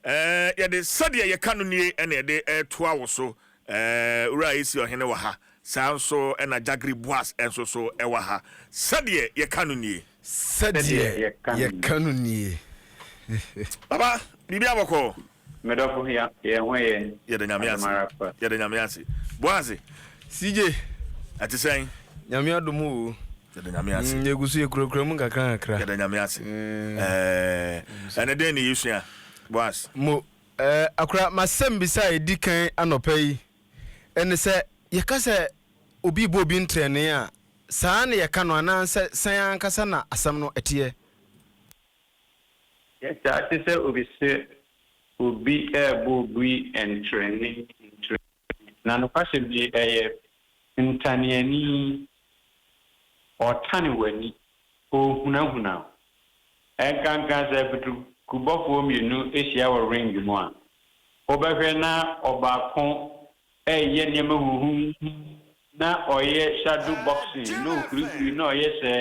Yɛde sɛdeɛ yɛka no nie ɛna yɛde ɛtoa wo so. Wura Esi Ɔhene wɔ ha, saa nso ɛna Jagri Boas nso so ɛwɔ ha. Sɛdeɛ yɛka no nie. Sɛdeɛ yɛka no nie. Papa, biribi abɔkɔ. Medɔfo, yɛn ho yɛ. Yɛde Nyame ase. Yɛde Nyame ase. Boas. CJ. Ɛte sɛn? Nyame adom o. Yɛde Nyame ase. Yɛgu so yɛkurakura mu nkakra nkakra. Yɛde Nyame ase. Ɛne dɛn ne yɛsua, Boas? Mo akora, masɛm bisa a ɛdi kan anɔpa yi ɛne sɛ, yɛka sɛ obi bɔ obi ntrɛne a, saa na yɛka no anaasɛ sɛn ankasa na asɛm no ɛteɛ? Yɛtaa te sɛ obi sɛ obi ɛrebɔ obi ntrɛne ntrɛne, na nokwasɛm bi, ɛyɛ ntaneani, ɔtane w'ani, ɔhunahuna wo. Ɛnkanka sɛ kutukubɔfoɔ mmienu ahyia wɔ ring mu a, wobɛhwɛ na ɔbaako ɛyɛ nneɛma huhu na ɔyɛ shadow boxing na ofurifuri na ɔyɛ sɛ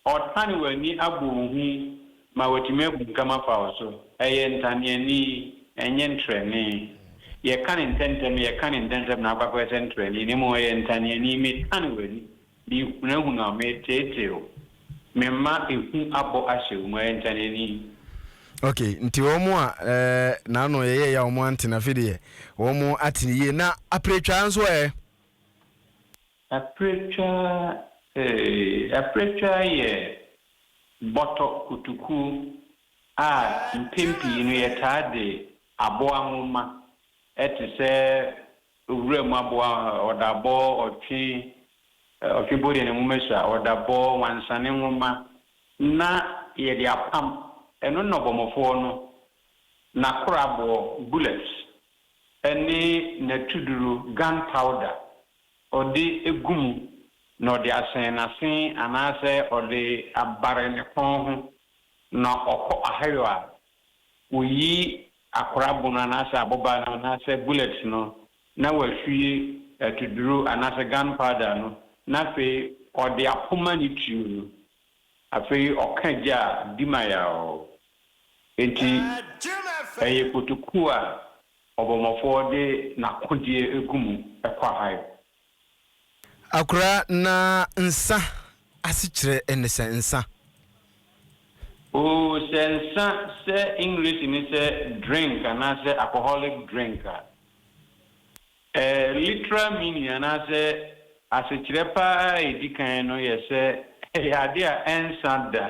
ɔtane w'ani abɔ wo hu ma watumi abu nkama fa wo so. Ɛyɛ ntaneani, ɛnyɛ ntrɛne. Yɛka ne ntɛntɛm, yɛka ne ntɛntɛm na akɔakɔyɛ sɛ ntrɛne, na mmom ɛyɛ ntaneani. Metane w'ani, mehunahuna wo, meteetee wo, memma ehu abɔ ahyɛ wo mu. Ɛyɛ ntaneani. Ok, nti wɔn a n'ano yɛyɛ yɛ a wɔn ante na afei deɛ wɔn ate ne yie. Na apiretwa nso ɛ? Apiretwa yɛ bɔtɔ kotokuo a mpɛn pii no yɛtaa de aboa nwoma, ɛte sɛ owura mu aboa, ɔdabɔ, ɔtwe, ɔtwe bo deɛ ne nwoma sua, ɔdabɔ, wansane nwoma na yɛde apam. Ɛno na ɔbɔmmɔfoɔ no n'akoraboɔ, bullets, ɛne n'atuduro, gun powder, ɔde egu mu na ɔde asɛn n'asen anaasɛ ɔde abare ne kɔn ho na ɔkɔ ahayɔ a, oyi akorabo no anaasɛ aboba no anaasɛ bullet no na wahwie atuduro anaasɛ gun powder no, na afei ɔde apoma ne tuo no, afei ɔka gya a di ma yaw. Nti ɛyɛ kotoku a ɔbɔmmɔfoɔ de n'akodeɛ egu mu ɛkɔ ahayɔ. Akora, na nsa asekyerɛ ɛne sɛ nsa? Oo, sɛ nsa, sɛ English ni sɛ drink anaasɛ alcoholic drink a, literal meaning anaasɛ asekyerɛ paa a ɛdi kan no yɛ sɛ ɛyɛ ade a ɛnsa da.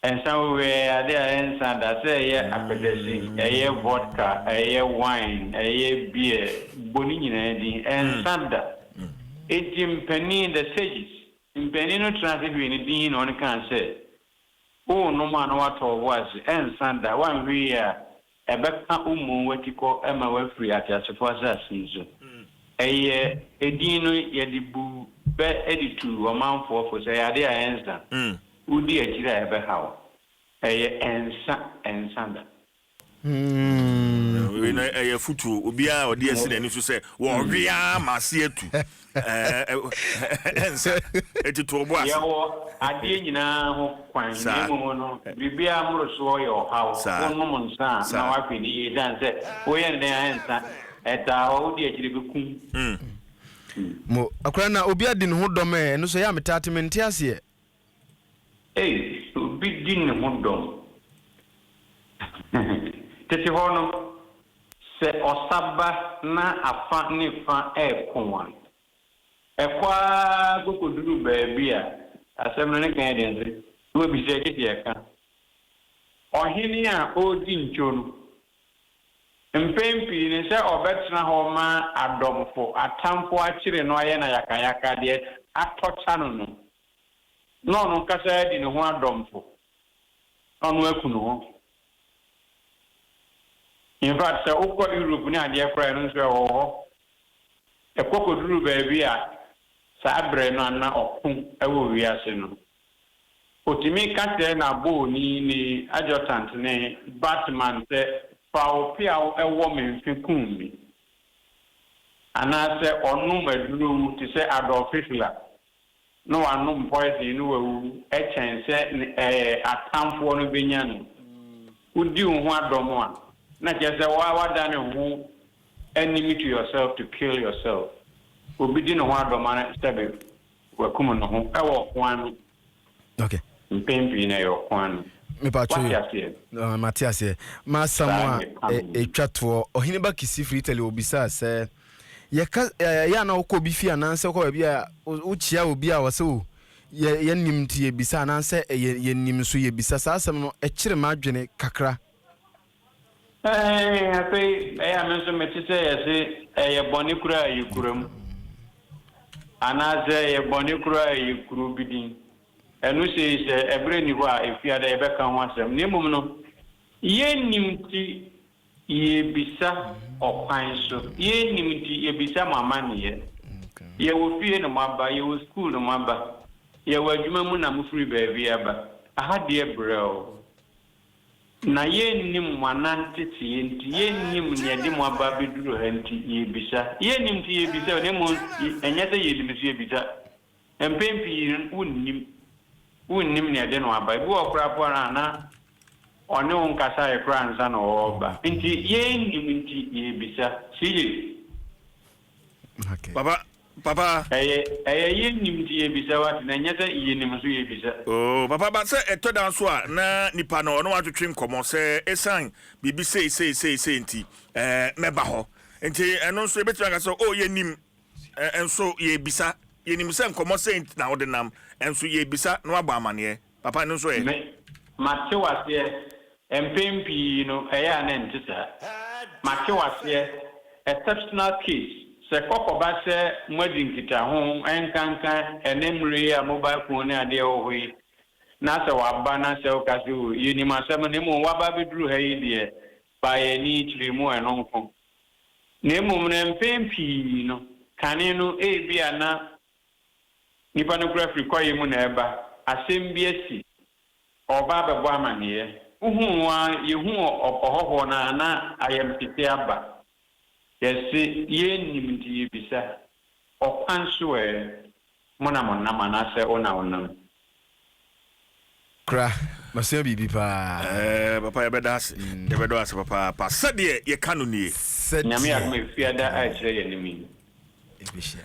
Nsa wɔ ɛyɛ ade a ɛnsa da, sɛ ɛyɛ akpeteshie, ɛyɛ vodka, ɛyɛ wine, ɛyɛ beer, bɔ ne nyinaa din, ɛnsa da. Eti mpanin, the sages, mpanin no tena ase hwee ne din na ɔne kaa sɛ wonom a na watɔ wo bo ase, ɛnsa da. Woanhwɛ yie a, ɛbɛka wo mmom wati kɔ ma woafiri ateasefo asase yi so. Ɛyɛ edin no yɛde bu bɛ de tu ɔmanfoɔ fo sɛ ɛyɛ ade a ɛnsa, wodi akyire a ɛbɛha wo. Ɛyɛ ɛnsa, ɛnsa da. Wei no ɛyɛ fotuo obiara a ɔde asi n'ani so sɛ wɔwea ma ase atu, ɛnsa, ɛti to ɔbo ase. Yɛwɔ adeɛ nyinaa ho kwan, na mmom no biribiara mmorosoɔ yɛ ɔhaw. Wonom nsa a, na woahwɛ ne yie, ɛsiane sɛ woyɛ ne dɛn a ɛnsa, ɛtaa hɔ, wodi akyire bɛkum. Mo akora, na obi adi ne ho dɔm ɛ, ɛno so ɛyɛ a metaate mente aseɛ. Ei, obi di ne ho dɔm. Tete hɔ no, sɛ ɔsa ba na afa ne fa ɛɛko a, ɛkɔ ara kɔkɔduru baabi a asɛm no ne kan yɛ den sɛ wɔbisa gye sɛ yɛka. Ɔhene a ɔredi ntwo no, mpɛn pii no sɛ ɔbɛtena hɔ ma adɔmfo, atamfo akyere no ayɛ no ayakayaka deɛ atɔkya no no, na ɔno nkasa di ne ho adɔmfo na ɔno aku ne ho. In fact, sɛ wokɔ Europe ne adeɛ koraa, ɛno nso ɛwɔ hɔ. Ɛkɔ kɔduru baabi a saa berɛ no ana ɔko ɛwɔ wiase no, otumi ka kyerɛ n'abooni ne adjutant ne batman sɛ, "Fa wo peaw ɛwɔ me mfe kum me," anaasɛ ɔnom aduro wu te sɛ Adolf Hitler na wanom poison no wawu, ɛkyɛn sɛ atamfoɔ no bɛnya no. Wodi wo ho adɔm a, na kyerɛ sɛ woa woadane wo ho enemy to yourself to kill yourself. Obi di ne ho adɔm a na sɛbe wakum ne ho wɔ ɔko ano. Okay. Mpɛn pii no ɛyɛ ɔko ano. Mepatwo Wate yo. aseɛ? Ah, mate aseɛ. M'asɛm Saa a na ɛka no. ɛtwa toɔ, Ɔhene ba Kisi firi Italy ɔbisaa sɛ, yɛka ɛyɛ a na wokɔ obi fie anaasɛ wokɔ baabi a wokyia obi a wɔsɛ o yɛ yɛnnim nti yɛbisa anaasɛ ɛyɛ yɛnim nso yɛbisa. Saa asɛm no ɛkyere m'adwene kakra. Ɛɛ, afei ɛyɛ a me nso mete sɛ yɛse ɛyɛ bɔne koraa a ɛyɛ kura mu, anaasɛ ɛyɛ bɔne koraa a ɛyɛ kuro bi din. Ɛno sei sɛ ɛberɛ nni hɔ a Efiada yɛbɛka ho asɛm. Na mmom no, yɛnnim nti yɛbisa ɔkwan so. Yɛnnim nti yɛbisa mo amanneɛ. Yɛwɔ fie na moaba, yɛwɔ sukuu na moaba, yɛwɔ adwuma mu na mofiri baabi aba. Aha deɛ brɛoo. Na yɛnnim mo ananteteɛ nti, yɛnnim nea ɛde mo aba abɛduru ha nti, yɛrebisa. Yɛnnim nti yɛrebisa o, na mmom ɛnyɛ sɛ yɛnim nso yɛbisa. Mpɛn pii no, wonnim. Wonnim nea ɛde no aba. Ebi wɔ hɔ koraa mpo a na ɔne wo nkasaeɛ koraa ansa na ɔreba. Nti yɛnnim nti yɛrebisa. CJ. Okay. Papa, papa. Ɛyɛ ɛyɛ yɛnnim nti yɛbisa wate na ɛnyɛ sɛ yɛnim nso yɛbisa. Oh, papa ba sɛ ɛtɔ da nso a na nipa no ɔne watwetwe nkɔmmɔ sɛ ɛsan biribi sei sei sei sei nti ɛɛ mɛba hɔ nti ɛno nso yɛbɛtumi aka sɛ oh yɛnim nso yɛbisa yɛnim sɛ nkɔmmɔ sei na wode nam nso yɛbisa na wabɔ amaneɛ papa ɛno nso ɛ. Me, mate wo aseɛ. Mpɛn pii no, ɛyɛ a na ɛnte saa. Mate wo aseɛ. Exceptional case, sɛ kɔkɔba sɛ moadi nkitaho, ɛnkanka ɛnnɛ mmerɛ yi a mobile phone ne adeɛ wɔ hɔ yi, na sɛ waba na sɛ woka sɛ oh, yɛnim asɛm no, na mmom woaba abɛduru ha yi deɛ, ba yɛn ani kyerɛ mu ɛno nko. Na mmom no, mpɛn pii no, kane no, ebia na nipa no koraa firi kwaeɛ mu na ɛreba, asɛm bi asi, ɔreba abɛbɔ amanneɛ. Wohuu no ara, yɛhuu ɔhɔhoɔ no ara na ayamhyehyeɛ aba. Yɛse yɛnnim nti yɛbisa, ɔkwan so ɛ? Mo na monam anaasɛ wo na wonam? Kora, masua biribi paa. Ɛɛ papa yɛbɛda ase. Yɛbɛda wo ase papaapa. Sɛdeɛ yɛka no nie. Nyame Sɛdeɛ adom a Efiada a ɛkyerɛ yɛn anim yi. yɛbɛhyia.